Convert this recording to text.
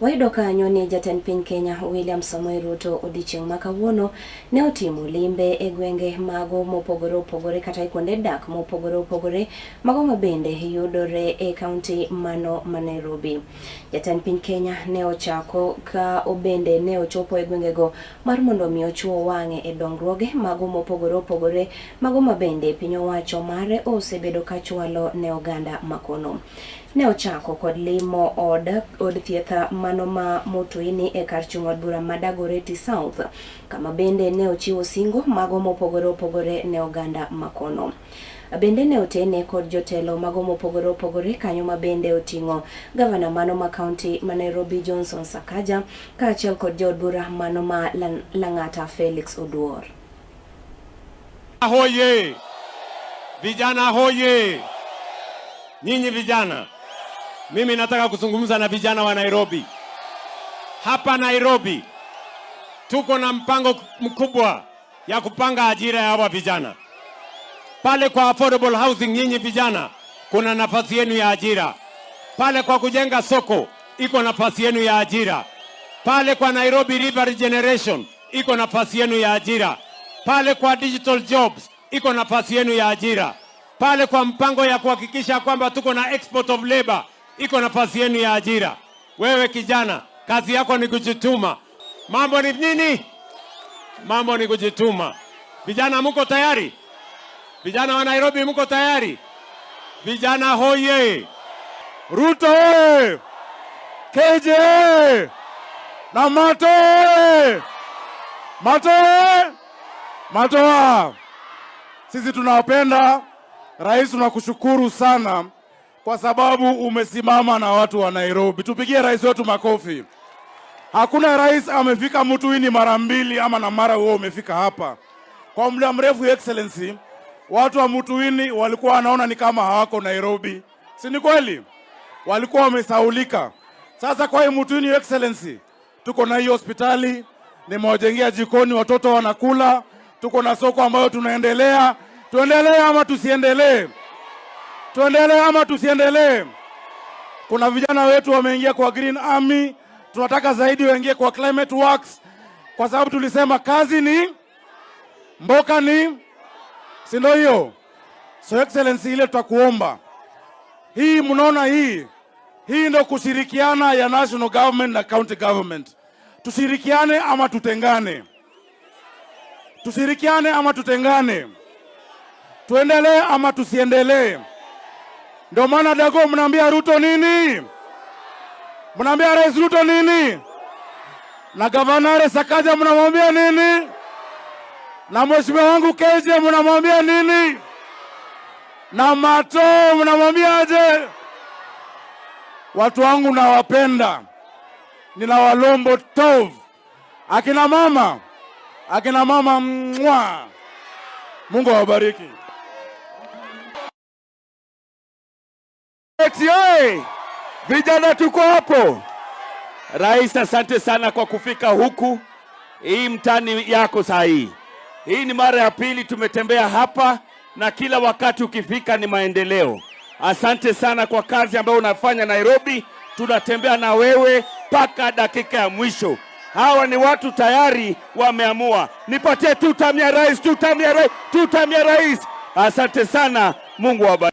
Wayudo kanyo ni jatend piny Kenya William Samoei Ruto odiochieng' ma kawuono ne otimo limbe e gwenge mago mopogore opogore kata e kuonde dak mopogore opogore mago ma bende yudore e kaunti mano ma Nairobi. Jatend piny Kenya ne ochako ka obende ne ochopo e gwengego mar mondo mi ochuo wang'e e dongruoge mago mopogore opogore mago ma bende piny owacho mare osebedo ka chwalo ne oganda makono. Ne ochako kod limo od thieth mano ma Mutuini e kar chung' od bura ma Dagoretti South, kama bende ne ochiwo singo mago mopogore opogore ne oganda makono. Bende ne otene kod jotelo mago mopogore opogore kanyo ma bende oting'o gavana mano ma kaunti ma Nairobi Johnson Sakaja kaachiel kod jaod bura mano ma Lang'ata Felix Oduor. Hoye! Vijana hoye! Nyinyi vijana, mimi nataka kuzungumza na vijana wa Nairobi. Hapa Nairobi tuko na mpango mkubwa ya kupanga ajira ya hawa vijana. Pale kwa affordable housing, nyinyi vijana, kuna nafasi yenu ya ajira. Pale kwa kujenga soko iko nafasi yenu ya ajira. Pale kwa Nairobi River Regeneration iko nafasi yenu ya ajira. Pale kwa digital jobs iko nafasi yenu ya ajira. Pale kwa mpango ya kuhakikisha kwamba tuko na export of labor iko nafasi yenu ya ajira. Wewe kijana, kazi yako ni kujituma. Mambo ni nini? Mambo ni kujituma. Vijana, muko tayari? Vijana wa Nairobi, muko tayari? Vijana hoye! Ruto oye! KJ oye! Na Mato oye! Mato oye! Matoa! Sisi tunawapenda. Rais, tunakushukuru sana kwa sababu umesimama na watu wa Nairobi. Tupigie rais wetu makofi. Hakuna rais amefika Mutuini mara mbili ama na mara wewe umefika hapa. Kwa muda mrefu, Your Excellency, watu wa Mutuini walikuwa wanaona ni kama hawako Nairobi, si ni kweli? Walikuwa wamesaulika. Sasa kwa hii Mutuini, Your Excellency, tuko na hii hospitali, nimewajengea jikoni, watoto wanakula, tuko na soko ambayo tunaendelea. Tuendelee ama tusiendelee? Tuendelee ama tusiendelee? Kuna vijana wetu wameingia kwa Green Army, tunataka zaidi waingie kwa Climate Works, kwa sababu tulisema kazi ni mboka ni, si ndio hiyo? So Excellency, ile tutakuomba hii, mnaona hii ndio kushirikiana ya national government na county government. Tushirikiane ama tutengane? Tushirikiane ama tutengane? Tuendelee ama tusiendelee? Ndio maana Dago, mnaambia Ruto nini? Mnaambia Rais Ruto nini? Na Gavana Sakaja mnamwambia nini? Na mheshimiwa wangu KJ mnamwambia nini? Na Mato mnamwambia aje? Watu wangu nawapenda, ninawalombo tov. Akina mama mwa, Mungu awabariki. Oye! Vijana tuko hapo. Rais, asante sana kwa kufika huku. Hii mtani yako saa hii. Hii ni mara ya pili tumetembea hapa na kila wakati ukifika ni maendeleo. Asante sana kwa kazi ambayo unafanya Nairobi. Tunatembea na wewe mpaka dakika ya mwisho. Hawa ni watu tayari wameamua. Nipatie tutam ya rais, tutam ya rais, tutam ya rais. Asante sana, Mungu awabariki.